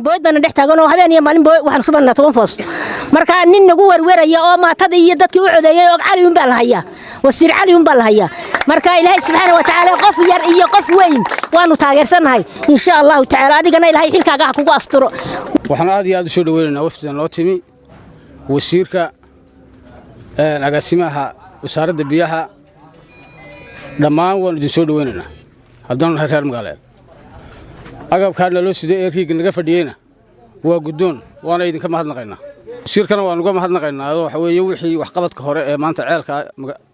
Booydana dhex taagan oo habeen iyo maalin waxaan subanaa 10 foos. Marka nin nagu werweraya oo maatada iyo dadkii u codeeyay oo Cali un baa la hayaa, wasiir Cali un baa la hayaa. Marka Ilaahay subxaana wa tacaala, qof yar iyo qof weyn waanu taageersannahay, insha Allahu tacaala. Adigana Ilaahay xilkaaga ha kugu asturo. Waxaan aad iyo aad u soo dhaweynaynaa wafdidan noo timi, wasiirka, agaasimaha wasaaradda biyaha, dhammaan waanu idin soo dhaweynaynaa. Haddaanu nahay reer magaaleed, agabkaa naloo siday ee riigga naga fadhiyeyna waa guddoon, waana idinka mahadnaqaynaa. Wasiirkana waan uga mahadnaqaynaa oo waxa weeye wixii waxqabadka hore ee maanta ceelka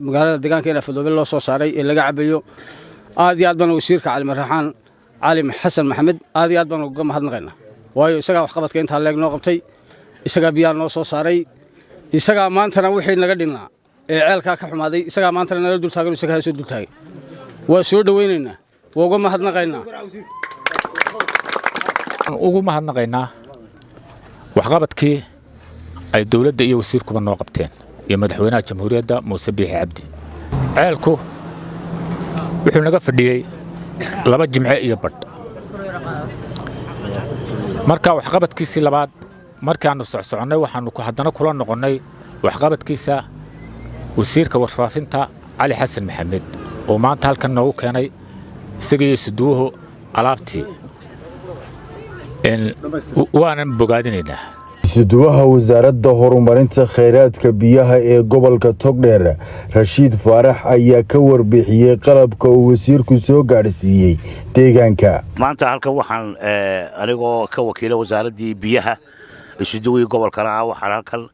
magaalada deegaanka in Afadoobe loo soo saaray ee laga cabayo. Aad iyo aad baan wasiirka Cali Maraxaan, Cali Xasan Maxamed, aad iyo aad baan uga mahadnaqaynaa, waayo isagaa waxqabadka intaa leeg noo qabtay, isagaa biyaha noo soo saaray, isagaa maantana wixii naga dhinnaa ee ceelkaa ka xumaaday isagaa maantana nala dultaagan, isagaa soo dultaagay. Waa soo dhaweynaynaa, waa uga mahadnaqaynaa. Ugu mahadnaqaynaa waxqabadkii ay dowladda iyo wasiirkuba noo qabteen iyo madaxweynaha Jamhuuriyadda Muuse Biixi Cabdi. Ceelku wuxuu naga fadhiyey 2 jimce iyo badh. Marka waxqabadkiisii labaad markaannu socsoconnay, waxaannu haddana kula noqonnay waxqabadkiisa wasiirka warfaafinta Cali Xasan Maxamed oo maanta halkan noogu keenay isagiiyo suduwuhu alaabtii, waanan bogaadinaynaa. Isuduwaha wasaaradda horumarinta kheyraadka biyaha ee gobolka Togdheer, Rashiid Faarax, ayaa ka warbixiyey qalabka uu wasiirku soo gaadhsiiyey deegaanka. Maanta halkan waxaan anigoo ka wakiila wasaaraddii biyaha, isuduwii gobolkana ah, waxaan halkan